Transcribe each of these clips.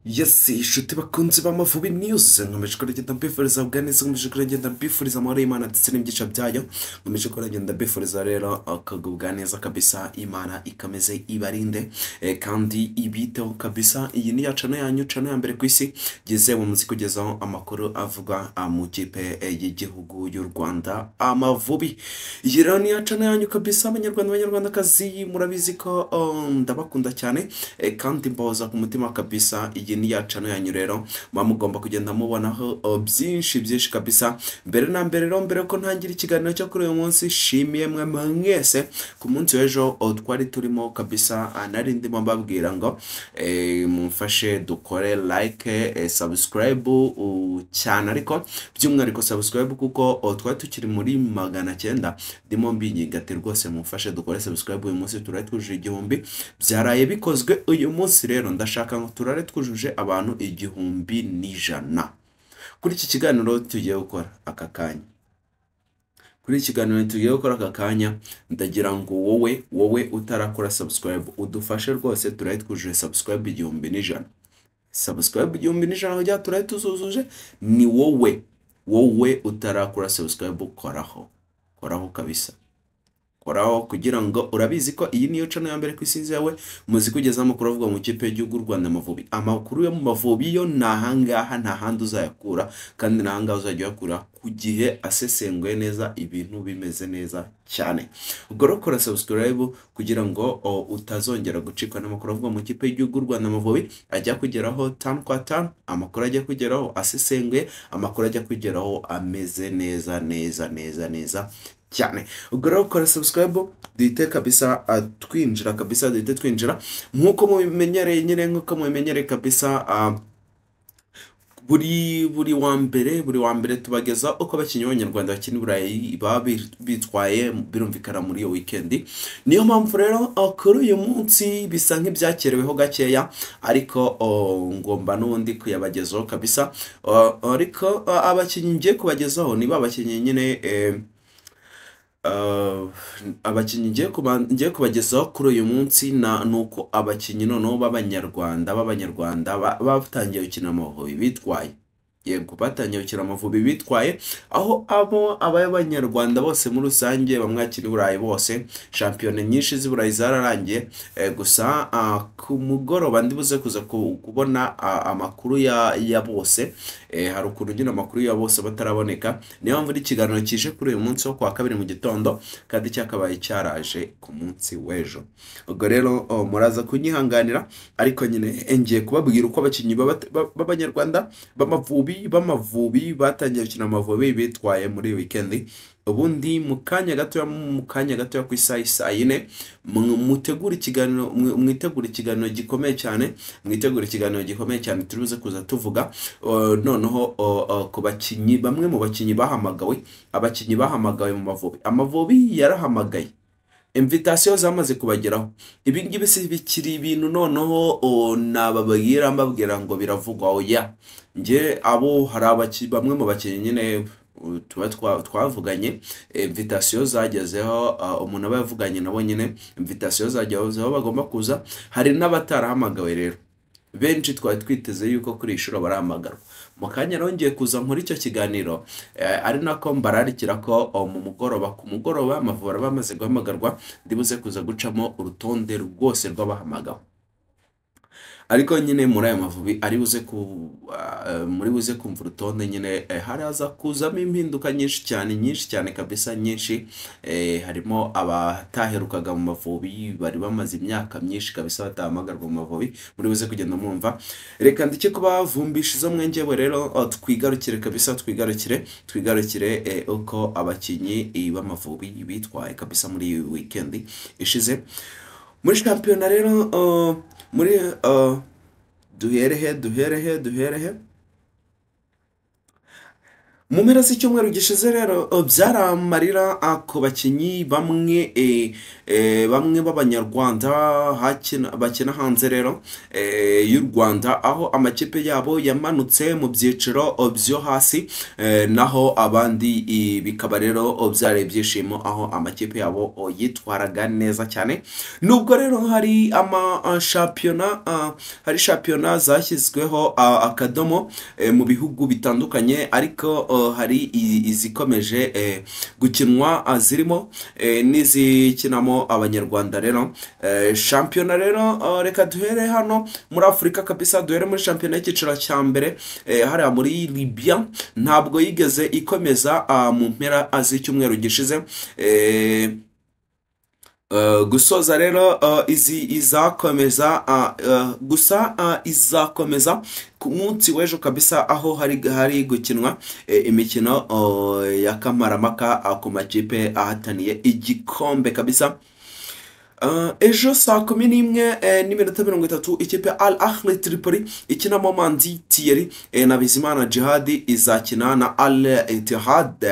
Yes, inshuti bakunzi b'Amavubi News, nkomeje kuragenda mbifuriza ubwaneza, nkomeje kuragenda mbifuriza amahoro y'Imana ndetse n'ibyica byayo, nkomeje kuragenda mbifuriza rero akagubwa neza kabisa. Imana ikomeze ibarinde kandi ibiteho kabisa. Iyi ni ya channel yanyu, channel ya mbere ku isi yizewe muzi kugezaho amakuru avugwa mu kipe y'igihugu y'u Rwanda Amavubi. Iyi rero ni ya channel yanyu kabisa, abanyarwanda abanyarwandakazi, murabizi ko ndabakunda cyane kandi mbahoza ku mutima kabisa. Iyi ni ya channel yanyu rero, muba mugomba kugenda mubonaho byinshi byinshi kabisa. Mbere na mbere rero, mbere ko ntangira ikiganiro cyo kuri uyu munsi, shimiye mwe mwese. Ku munsi w'ejo twari turimo kabisa, nari ndimo mbabwira ngo mumfashe dukore like, subscribe cyane, ariko by'umwihariko subscribe, kuko twari tukiri muri 900. Ndimo mbinginga ati rwose mumfashe dukore subscribe, uyu munsi turare twujuje 1000. Byaraye bikozwe. Uyu munsi rero ndashaka ngo turare twujuje abantu 1100 kuri iki kiganiro tugiye gukora aka kanya. Kuri iki kiganiro tugiye gukora aka kanya, ndagira ngo wowe utarakora subscribe udufashe rwose turare twujuje subscribe 1100, subscribe 1100 kugira turare tuzujuje. Ni wowe utarakora subscribe, koraho, koraho kabisa, koraho, kugira ngo urabizi ko iyi niyo channel ya mbere ku isi yawe muzi kugeza amakuru avuga mu kipe y'igihugu Rwanda Amavubi. Amakuru yo mu Mavubi yo ni ahangaha, nta handi uzayakura, kandi ni ahangaha uzajya uyakura ku gihe, asesenguye neza, ibintu bimeze neza cyane. Ubwo rero kora subscribe kugira ngo utazongera gucikwa n'amakuru avuga mu kipe y'igihugu Rwanda Amavubi, ajya kugeraho tanu kwa tanu, amakuru ajya kugeraho asesenguye, amakuru ajya kugeraho ameze neza neza neza neza cyane. Ubwo rero kora subscribe, duhite kabisa twinjira kabisa, duhite twinjira nk'uko mubimenyereye nyine, nk'uko mubimenyereye kabisa. Buri wa mbere tubageza uko abakinnyi b'abanyarwanda bakina i Burayi baba bitwaye, birumvikana muri iyo weekend. Niyo mpamvu rero kuri uyu munsi bisa nk'ibyakereweho gakeya, ariko ngomba n'ubundi kuyabagezaho kabisa. Ariko abakinnyi ngiye kubagezaho ni ba bakinnyi nyine, abakinnyi ngiye kubagezaho kuri uyu munsi ni uko abakinnyi noneho b'abanyarwanda batangiye gukina Amavubi bitwaye. Yego, batangiye gukina Amavubi bitwaye, aho abo abanyarwanda bose muri rusange bamwe bakina i Burayi bose, shampiyona nyinshi z'i Burayi zararangiye. Gusa ku mugoroba ndibuze kuza kubona amakuru ya bose. Hari ukuntu nyine amakuru ya bose bataraboneka, niyo mpamvu n'ikiganiro kije kuri uyu munsi wo kuwa kabiri mu gitondo kandi cyakabaye cyaraje ku munsi w'ejo. Ubwo rero muraza kunyihanganira, ariko nyine ngiye kubabwira uko abakinnyi b'abanyarwanda b'Amavubi batangiye gukina Amavubi bitwaye muri weekend. Ubundi mu kanya gatoya, mu kanya gatoya ku isaha isaa yine, mutegure ikiganiro, mwitegure ikiganiro gikomeye cyane, mwitegure ikiganiro gikomeye cyane. Turi buze kuza tuvuga noneho ku bakinnyi, bamwe mu bakinnyi bahamagawe, abakinnyi bahamagawe mu Mavubi. Amavubi yarahamagaye, invitation zamaze kubageraho. Ibi ngibi si bikiri ibintu noneho nababwira mbabwira ngo biravugwa, oya. Nge abo hari bamwe mu bakinnyi nyine tuba twavuganye, invitation zagezeho, umuntu aba yavuganye nabo nyine, invitation zagezeho, bagomba kuza. Hari n'abatarahamagawe rero, benshi twari twiteze yuko kuri iyi shuro barahamagarwa. Mu kanya rero ngiye kuza nkora icyo kiganiro, ari nako mbararikira ko mu mugoroba, ku mugoroba Amavubi araba bamaze guhamagarwa, ndibuze kuza gucamo urutonde rwose rw'abahamagawe. Ariko nyine muri ayo Mavubi ari buze ku muri buze kumva urutonde nyine, haraza kuzamo impinduka nyinshi cyane, nyinshi cyane kabisa, nyinshi. Harimo abataherukaga mu Mavubi, bari bamaze imyaka myinshi kabisa batahamagarwa mu Mavubi, muri buze kugenda mwumva. Reka ndike kubavumbisha izo mwengewe rero, twigarukire kabisa, twigarukire uko abakinnyi b'Amavubi bitwaye kabisa muri iyi weekend ishize muri shampiyona. Rero muri duherehe. Mu mpera z'icyumweru gishize rero byari amarira ku bakinnyi bamwe bamwe b'Abanyarwanda bakina hanze rero y'u Rwanda, aho amakipe yabo yamanutse mu byiciro byo hasi, naho abandi bikaba rero byari ibyishimo aho amakipe yabo yitwaraga neza cyane. Nubwo rero hari amashampiyona, hari shampiyona zashyizweho akadomo mu bihugu bitandukanye, ariko hari izikomeje gukinwa, zirimo n'izikinamo Abanyarwanda rero. Shampiyona rero, reka duhere hano muri Afurika kabisa, duhere muri shampiyona y'icyiciro cya mbere hariya muri Libya. Ntabwo yigeze ikomeza mu mpera z'icyumweru gishize. Gusoza rero, izi izakomeza, gusa izakomeza ku munsi w'ejo kabisa, aho hari gukinwa imikino ya kamaramaka ku makipe ahataniye igikombe kabisa. Ejo saa 11 n'iminota 30, ikipe ya Al Ahly Tripoli ikinamo Manzi Thierry na Bizimana Jihad izakina na Al Ittihad,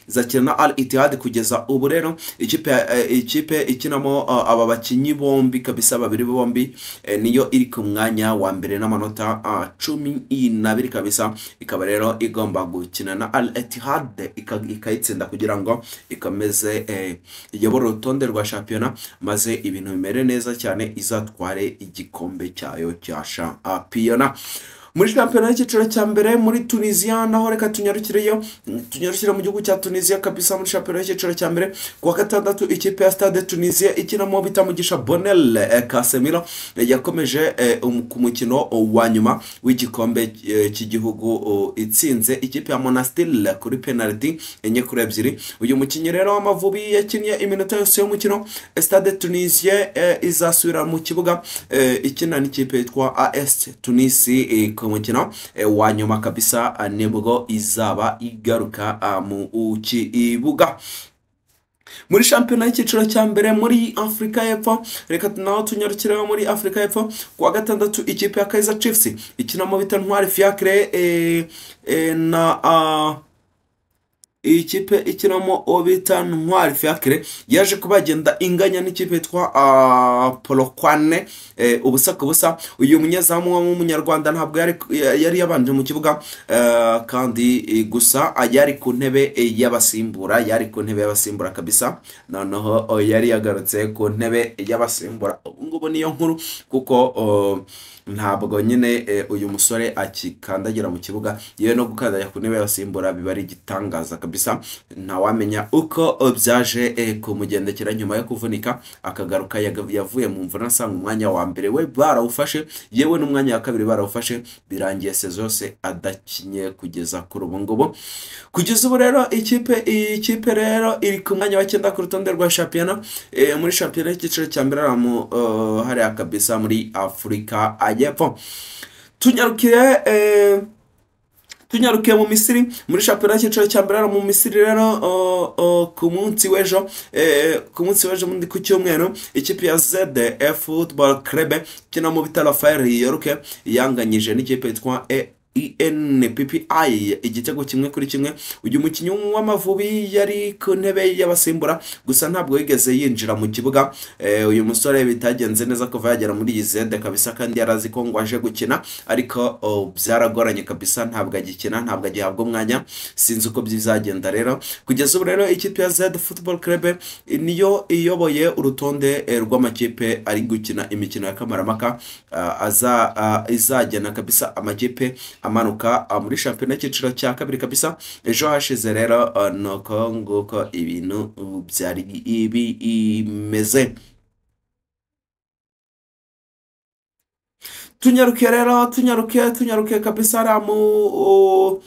izakina na Al Ittihad. Kugeza ubu rero ikipe ikinamo aba bakinyi bombi kabisa, babiri bombi, niyo iri ku mwanya wa mbere n'amanota 12 kabisa, ikaba rero igomba gukina na Al Ittihad ikayitsinda kugira ngo ikomeze iyobore urutonde rwa shampiyona, maze ibintu bimere neza cyane, izatware igikombe cyayo cya shampiyona. Muri shampiyona y'icyiciro cya mbere muri Tunisia naho, reka tunyarukireyo, tunyarukire mu gihugu cya Tunisia kabisa. Muri shampiyona y'icyiciro cya mbere, kuwa gatandatu, ikipe ya Stade Tunisia ikinamo bita Mugisha Bonel Casemiro yakomeje ku mukino wa nyuma w'igikombe cy'igihugu, itsinze ikipe ya Monastir kuri penalty 4-2. Uyu mukinnyi rero w'Amavubi yakinnye iminota yose y'umukino. Stade Tunisia izasubira mu kibuga ikina n'ikipe yitwa AS Tunis ku mukino wa nyuma kabisa, nibwo izaba igaruka mu kibuga. Muri shampiyona y'icyiciro cya mbere muri Afurika y'Epfo, reka naho tunyarukireho muri Afurika y'Epfo. Kuwa gatandatu, ikipe ya Kaizer Chiefs ikinamo bita Ntwari Fiacre na iyi kipe ikinamo uwo bita Ntwari Fiacre yaje kubagenda inganya n'ikipe yitwa Polokwane 0-0. Uyu munyezamu w'Umunyarwanda ntabwo yari yabanje mu kibuga, kandi gusa yari ku ntebe y'abasimbura, yari ku ntebe y'abasimbura kabisa. Noneho yari yagarutse ku ntebe y'abasimbura. Ubu ngubu niyo nkuru, kuko ntabwo nyine uyu musore akikandagira mu kibuga, yewe no gukandagira ku ntebe y'abasimbura biba ari igitangaza kabisa. Ntawamenya uko byaje kumugendekera nyuma yo kuvunika akagaruka. Yavuye mu mvune asanga umwanya wa mbere we barawufashe, yewe n'umwanya wa kabiri barawufashe, birangiye saison yose adakinye kugeza kuri ubu ngubu. Kugeza ubu rero ikipe rero iri ku mwanya wa 9 ku rutonde rwa shampiyona, muri shampiyona y'icyiciro cya mbere hariya kabisa muri Afurika y'Epfo. Tunyarukiye mu Misiri, muri shampiyona y'icyiciro cya mbere mu Misiri rero, ku munsi w'ejo mundi ku cyumweru, ikipe ya ZF Football Club ikina mu bita Rafael York yanganyije n'ikipe yitwa ENPPI igitego 1-1. Uyu mukinnyi w'Amavubi yari ku ntebe y'abasimbura, gusa ntabwo yigeze yinjira mu kibuga. Uyu musore bitagenze neza kuva yagera muri iyi Zed kabisa, kandi yarazi ko ngo aje gukina, ariko byaragoranye kabisa, ntabwo agikina, ntabwo agihabwa umwanya, sinzi uko bizagenda rero. Kugeza ubu rero ikipe ya Zed Football Club niyo iyoboye urutonde rw'amakipe ari gukina imikino ya kamaramaka, izagena kabisa amakipe amanuka muri shampiyona y'icyiciro cya kabiri kabisa. Ejo hashize rero nuko nguko ibintu byari bimeze. Tunyarukiye rero, tunyarukiye kabisa ramu,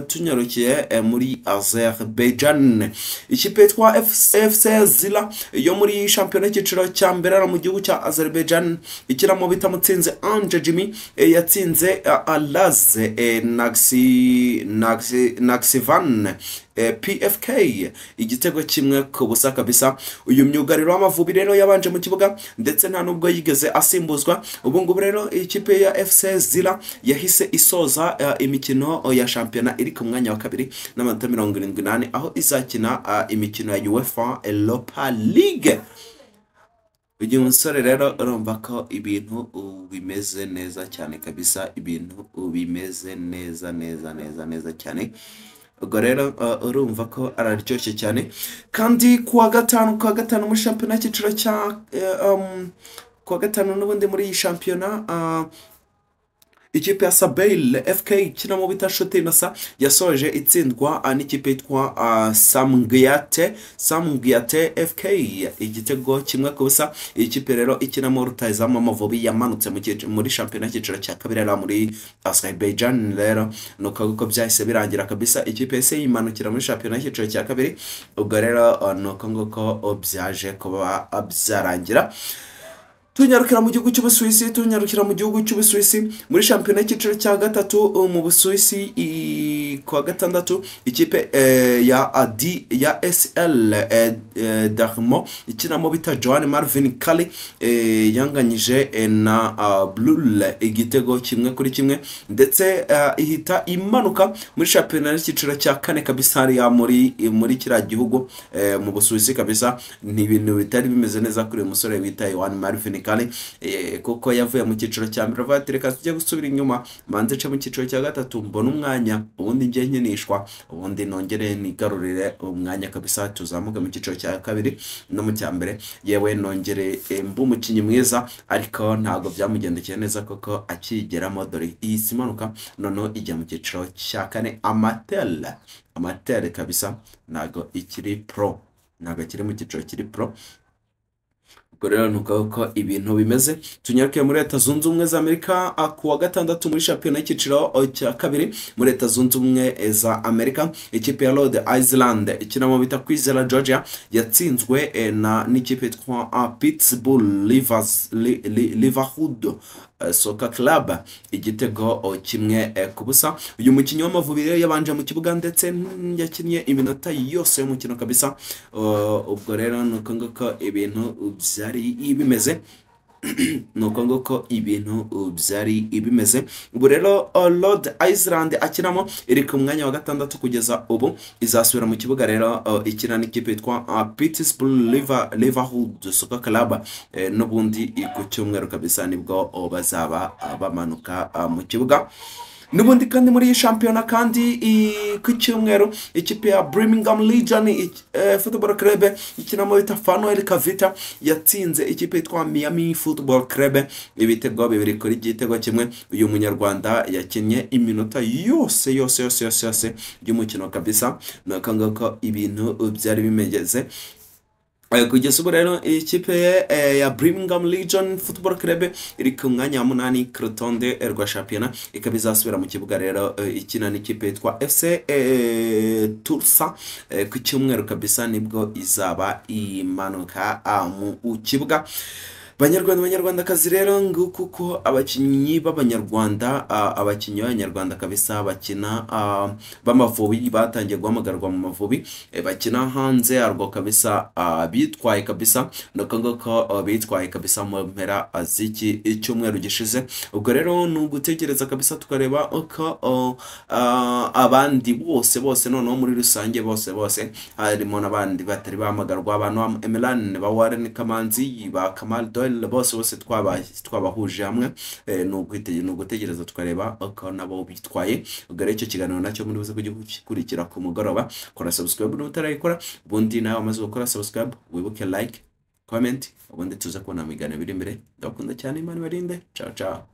tunyarukiye muri Azerbaijan. Ikipe yitwa FC Zila yo muri shampiyona y'icyiciro cya mbere mu gihugu cya Azerbaijan ikinamo bita Mutsinzi Ange Jimmy yatsinze Alaz Naxivan PFK igitego 1-0 kabisa. Uyu myugariro w'Amavubi rero yabanje mu kibuga, ndetse nta nubwo yigeze asimbuzwa. Ubu ngubu rero ikipe ya FC Zila yahise isoza isoza imikino ya shampiyona iri ku mwanya wa kabiri n'amanota 74, aho izakina imikino ya UEFA Europa League. Uyu musore rero urumva ko ibintu bimeze neza cyane kabisa, ibintu bimeze neza neza neza neza cyane. Ubwo rero urumva ko araryoshye cyane. Kandi kuwa gatanu muri shampiyona y'icyiciro cya kuwa gatanu n'ubundi muri iyi shampiyona ikipe ya Sabeil FK ikinamo bita Nshuti Innocent yasoje itsindwa n'ikipe yitwa Samgiyate FK igitego 1-0. Iyi kipe rero ikinamo rutahizamu Amavubi yamanutse muri shampiyona y'icyiciro cya kabiri era muri Azerbaijan. Rero nuko uko byahise birangira kabisa, ikipe yahise yimanukira muri shampiyona y'icyiciro cya kabiri. Ubwo rero nuko nguko byaje kuba byarangira. Tunyarukira mu gihugu cy'Ubusuwisi, muri shampiyona y'icyiciro cya gatatu mu Busuwisi kuwa gatandatu ikipe ya AD ya SL Darmo ikinamo bita Joan Marvin Kali yanganyije na Blul igitego 1-1, ndetse ihita imanuka muri shampiyona y'icyiciro cya kane kabisa ya muri kiriya gihugu mu Busuwisi kabisa. Ni ibintu bitari bimeze neza kuri uyu musore bita Joan Marvin Kali, kuko yavuye mu cyiciro cya mbere avuga ati reka tujye gusubira inyuma manze nce mu cyiciro cya gatatu mbone umwanya, ubundi njye nkinishwa, ubundi nongere nigarurire umwanya kabisa, tuzamuke mu cyiciro cya kabiri no mu cya mbere, yewe nongere mbe umukinnyi mwiza. Ariko ntabwo byamugendekeye neza kuko akigeramo dore iyi simanuka noneho ijya mu cyiciro cya kane amateur kabisa, ntabwo ikiri pro, ntabwo ikiri mu cyiciro kiri pro. Ubwo rero nuko uko ibintu bimeze. Tunyarukiye muri Leta Zunze Ubumwe za Amerika kuwa gatandatu muri shampiyona y'icyiciro cya kabiri muri Leta Zunze Ubumwe za Amerika, ikipe ya Rhode Island ikinamo bita Kwizera Georgia yatsinzwe na n'ikipe yitwa Pittsburgh Liverpool Soccer Club igitego 1-0. Uyu mukinnyi w'Amavubi rero yabanje mu kibuga ndetse yakinnye iminota yose y'umukino kabisa. Ubwo rero nuko nguko ibintu byari bimeze, nuko nguko ibintu byari bimeze. Ubu rero Rhode Island akinamo iri ku mwanya wa gatandatu kugeza ubu, izasubira mu kibuga rero ikina n'ikipe yitwa Pittsburgh Liverpool Soccer Club n'ubundi ku cyumweru kabisa nibwo bazaba bamanuka mu kibuga. N'ubundi kandi muri iyi shampiyona kandi ku cyumweru ikipe ya Birmingham Legion Football Club ikinamo bita Fanuel Kavita yatsinze ikipe yitwa Miami Football Club ibitego 2-1. Uyu munyarwanda yakinnye iminota yose yose yose yose yose y'umukino kabisa, nuko nguko ibintu byari bimeze. Kugeza ubu rero ikipe ya Birmingham Legion Football Club iri ku mwanya wa 8 ku rutonde rwa shampiyona, ikaba izasubira mu kibuga rero ikina n'ikipe yitwa FC Tulsa ku cyumweru kabisa nibwo izaba imanuka mu kibuga. Banyarwanda banyarwandakazi rero nguko uko abakinnyi b'abanyarwanda abakinnyi b'abanyarwanda kabisa bakina b'Amavubi batangiye guhamagarwa mu Mavubi bakina hanze yarwo kabisa bitwaye kabisa, nuko nguko bitwaye kabisa mu mpera z'iki icyumweru gishize. Ubwo rero ni ugutegereza kabisa tukareba uko abandi bose bose noneho muri rusange bose bose harimo n'abandi batari bahamagarwa, abantu ba Emelan, ba Warren Kamanzi, ba Kamal Doyle, bose bose twabahuje hamwe. Ni ugutegereza tukareba uko nabo bitwaye. Ubwo rero icyo kiganiro nacyo muri buze kugikurikira ku mugoroba. Kora subscribe niba utarayikora, ubundi nawe wamaze gukora subscribe wibuke like, comment, ubundi tuze kubona mu biganiro biri imbere. Ndabakunda cyane, Imana ibarinde. Ciao ciao.